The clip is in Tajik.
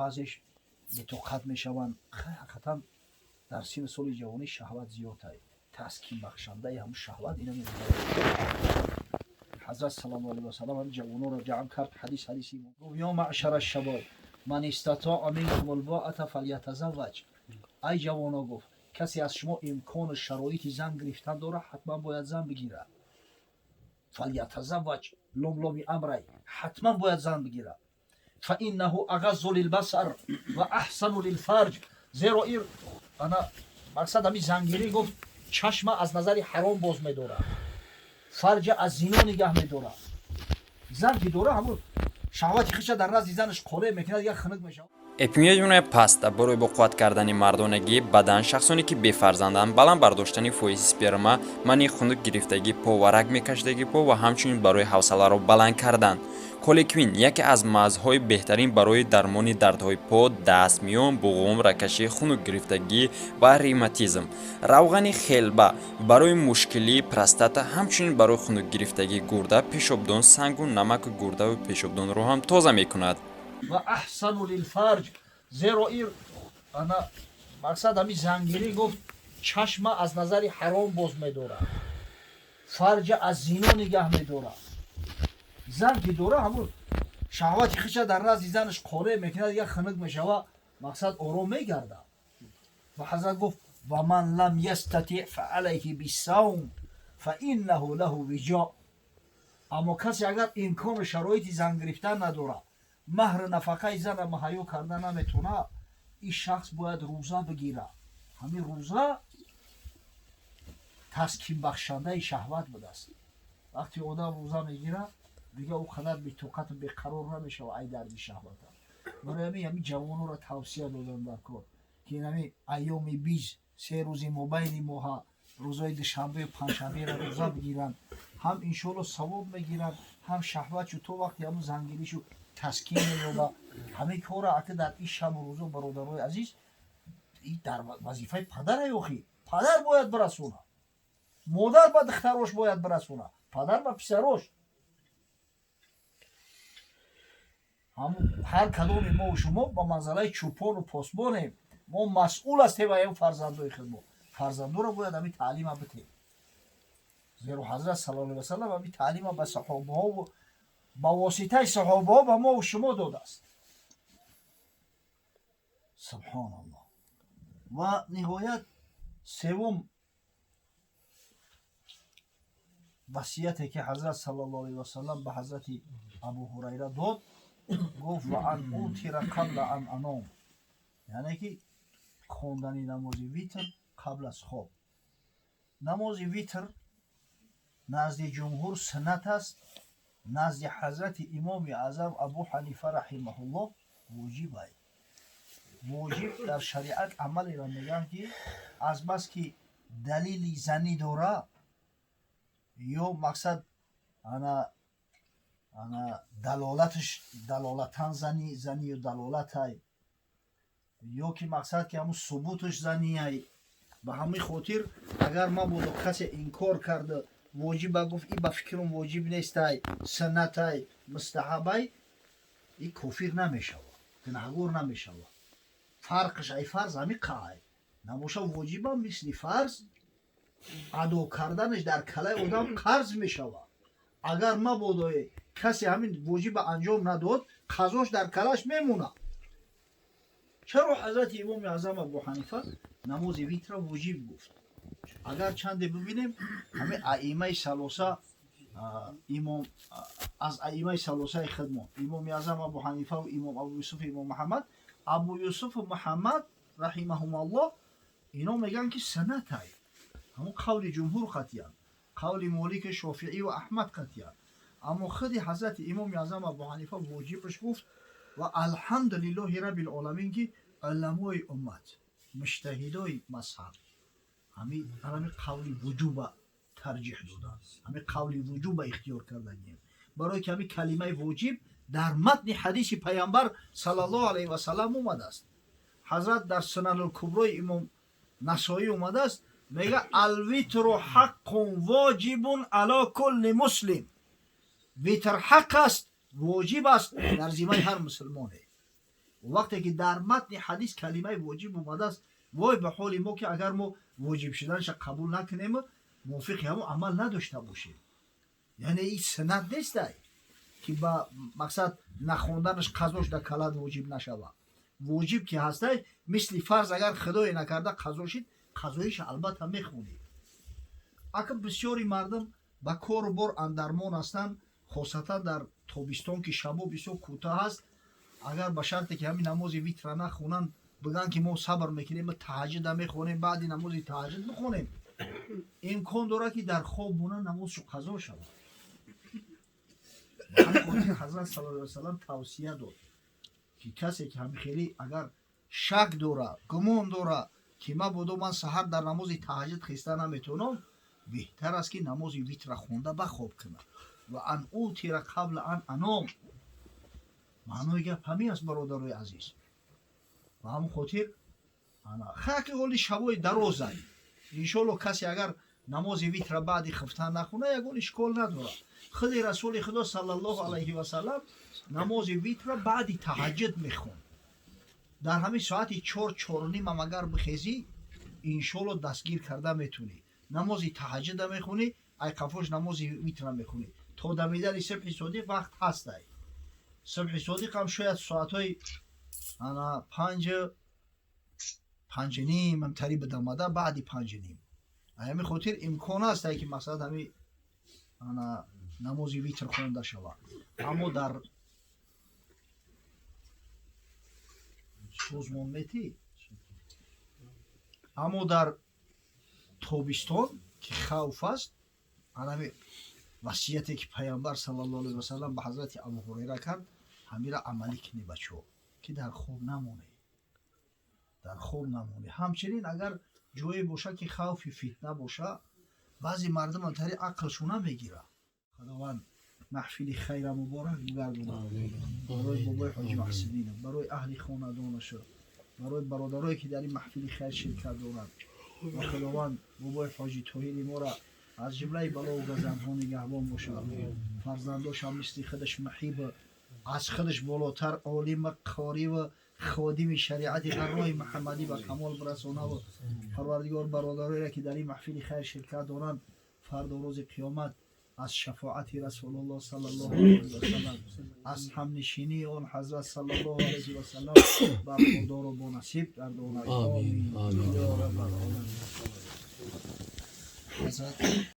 Баъзеш бетоқат мешаванд. Ҳақиқатан, дар синну соли ҷавонӣ шаҳват зиёд ай. Таскинбахшандаи ҳамун шаҳват ина. Ҳазрат саллаллоҳу алайҳи васаллам ҳам ҷавононро ҷамъ кард. Ҳадис, ҳадиси, гуфт: "يا معشر الشباب، من استطاع منكم الباءة فليتزوج." Ай ҷавоно, гуфт, касе аз шумо имкону шароити зан гирифтан дорад, ҳатман бояд зан бигирад. فليتزوج، лом ломи амрай, ҳатман бояд зан бигирад. فإنه أغض للبصر وأحصن للفرج. Зеро ин ана мақсад ҳами зангирӣ, гуфт, чашма аз назари ҳаром боз медорад, фарҷа аз зино нигаҳ медорад. Зан ки дора, ҳамун шаҳвати хиша дар назди занаш қонеъ мекунад, як хунук мешавад. Эпимедиумная паста барои боқувват кардани мардонагӣ бадан, шахсоне ки бефарзанданд, баланд бардоштани фоизи сперма, манъи хунук гирифтагӣ по ва раг мекашидагӣ по ва ҳамчунин барои ҳавсаларо баланд кардан. Колеквин яке аз мазҳои беҳтарин барои дармони дардҳои по, даст, миён, буғум, рагкашӣ, хунук гирифтагӣ ва ревматизм. Равғани хелба барои мушкилии простата, ҳамчунин барои хунук гирифтагии гурда, пешобдон, сангу намаку гурдаву пешобдонро ҳам тоза мекунад. وأحصن للفرج. Зеро ин ана мақсад ҳами зангирӣ, гуфт, чашма аз назари ҳаром боз медорад, фарҷа аз зино нигаҳ медорад. Зан ки дора, ҳамун шаҳвати хиша дар назди занаш қонеъ мекунад, як хунук мешава, мақсад, ором мегардад. Ва ҳазрат гуфт: "ومن لم يستطع فعليه بالصوم فإنه له وجاء." Аммо касе агар имкону шароити зан гирифтан надорад, маҳру нафақаи зана муҳайё карда наметавонад, ин шахс бояд рӯза бигирад. Ҳамин рӯза таскинбахшандаи шаҳват будааст. Вақте одам рӯза мегирад, дига ӯ қадар бетоқату беқарор намешавад ай дарди шаҳвата. Барои ҳамин ҷавононро тавсия додан дар кор, ки ҳамин айёми биз, 3 рӯзи мобайни моҳа, рӯзҳои душанбею панҷшанберо рӯза бигиранд, ҳам иншоалло савоб мегиранд, ҳам шаҳватшу то вақти ҳамун зангиришу таскин меёбад. Ҳамин корро ака дар ин шабу рӯзо, бародарои азиз, дар вазифаи падара. Ёхи падар бояд бирасонад, модар ба духтарош бояд бирасонад, падар ба писарош. Ҳар кадоми мову шумо ба манзалаи чӯпону посбонем. Мо масъул ҳастем аем фарзандои худ. Мо фарзандоро бояд ҳамин таълима битем, зеро ҳазрат саллаллоҳу алайҳи васаллам ҳамин таълима ба саҳобаҳо, ба воситаи саҳобаҳо ба мову шумо додааст. Субҳоналлоҳ. Ва ниҳоят, севум васияте, ки ҳазрат саллаллоҳу алайҳи васаллам ба ҳазрати Абу Ҳурайра дод, гуфт: "وأن أوتر قبل أن أنام", яъне ки хондани намози витр қабл аз хоб. Намози витр назди ҷумҳур суннат аст, назди ҳазрати имоми аъзам Абу Ҳанифа раҳимаҳуллоҳ воҷиб ай. Воҷиб дар шариат амалеро мегӯянд, ки азбаски далили занӣ дора ё мақсад ана далолаташ далолатан зани занию далолатай, ё ки мақсад ки ҳамун субуташ занияй. Ба ҳамин хотир, агар мабодо касе инкор карда, воҷиба гуфт, и ба фикрам воҷиб нестай, суннатай, мустаҳабай, и кофир намешавад, гунаҳгор намешавад. Фарқаш ай фарз ҳами қай набоша, воҷиба мисли фарз адо карданаш дар калаи одам қарз мешавад. Агар мабодо касе ҳамин воҷиба анҷом надод, қазош дар калаш мемонад. Чаро ҳазрати имоми аъзам Абу Ҳанифа намози витра воҷиб гуфт? Агар чанде бибинем, ҳамин аимаи салоса, имом аз аимаи салосаи хидмон, имоми аъзам Абу Ҳанифаву имом Абу Юсуф, имом Муҳаммад, Абу Юсуфу Муҳаммад раҳимаҳумаллоҳ, ино мегӯянд, ки суннатай. Ҳамун қавли ҷумҳур қатъиян, қавли Молики, Шофиъӣ ва Аҳмад қатъиян. Аммо худи ҳазрати имоми аъзам Абу Ҳанифа воҷибаш гуфт. Ва الحمد لله رب العالمين, ки уламои уммат, муҷтаҳидои мазҳаб ҳами қавли вуҷуба тарҷиҳ доданд, ҳами қавли вуҷуба ихтиёр кардагием, барое ки ҳами калимаи воҷиб дар матни ҳадиси Паямбар саллаллоҳу алайҳи васаллам омадааст. Ҳазрат дар Сунанулкуброи имом Насоӣ омадааст, мега: "الوتر حق واجب على كل مسلم." Витр ҳақ аст, воҷиб аст дар зимаи ҳар мусулмоне. Вақте ки дар матни ҳадис калимаи воҷиб омадааст, вой ба ҳоли мо, ки агар мо воҷиб шуданша қабул накунем, мувофиқи ҳамон амал надошта бошем. Яъне ин суннат нестай, ки ба мақсад нахонданаш қазош дар калат воҷиб нашавад. Воҷиб ки ҳастай, мисли фарз, агар худое накарда қазо шид, қазоиша албатта мехонӣ. Ака, бисёри мардум ба кору бор андармон ҳастанд, хосатан дар тобистон, ки шабо бисёр кӯтоҳ аст. Агар ба шарте ки ҳамин намози витра нахонанд, бигӯянд ки мо сабр мекунем, таҳаҷҷуда мехонем, баъди намози таҳаҷҷуд бихонем, имкон дорад, ки дар хоб монанд, намозшу қазо шавад. Ба ҳамин хотир ҳазрат саллаллоҳу алайҳи васаллам тавсия дод, ки касе ки ҳамин хеле агар шак дора, гумон дора, ки мабодо ман саҳар дар намози таҳаҷҷуд хеста наметавонам, беҳтар аст, ки намози витра хонда ба хоб кунад. وأن أوتر قبل أن أنام. Маънои гап ҳамин аст, бародарои азиз. Ба ҳамон хотир хаки ҳоли шабои дарозай, иншолло, касе агар намози витра баъди хифтан нахона, ягон ишкол надорад. Худи Расули Худо саллаллоҳу алайҳи васалам намози витра баъди таҳаҷҷуд мехонд. Дар ҳамин соати 4, 4:30 агар бихезӣ, иншолло, дастгир карда метунӣ. Намози таҳаҷҷуда мехонӣ, ай қафош намози витра мехонӣ. То дамидани субҳи содиқ вақт ҳастай. Субҳи содиқ ҳам шояд соатҳои ана 5, 5:30 ҳамтари бидамада, баъди 5:30. Ҳамин хотир имкон аст, ки масалан ҳами ана намози витр хонда шавад. Аммо дар созмон метӣ, аммо дар тобистон, ки хавф аст, анами васияте, ки Пайғамбар саллаллоҳу алайҳи васаллам ба ҳазрати Абу Ҳурайра кард, ҳамира амалӣ кунӣ, бачаҳо, ки дар хоб намонӣ, дар хоб намонӣ. Ҳамчунин агар ҷое боша, ки хавфи фитна боша, баъзе мардум тари ақлшу намегирад. Худованд маҳфили хайра муборак бигардонад барои бобои ҳоҷи Маҳсидинов, барои аҳли хонадонашу, барои бародарое, ки дар ин маҳфили хайр ширкат доранд. Ва Худованд бобои ҳоҷи Тоҳири моро аз ҷумлаи балову газанҳо нигаҳбон бошад, фарзандошам мисли худаш маҳиб, аз худаш болотар олима, қориву ходими шариати ғаррои Муҳаммадӣ ба камол бирасонаву Парвардигор бародароеро, ки дар ин маҳфили хайр ширкат доранд, фардо рӯзи қиёмат аз шафоати Расулуллоҳ саллаллоҳу алайҳи васаллам, аз ҳамнишинии он ҳазрат саллаллоҳу алайҳи васаллам бархурдору бонасиб гардонад. Амин. Ё Раббал оламин.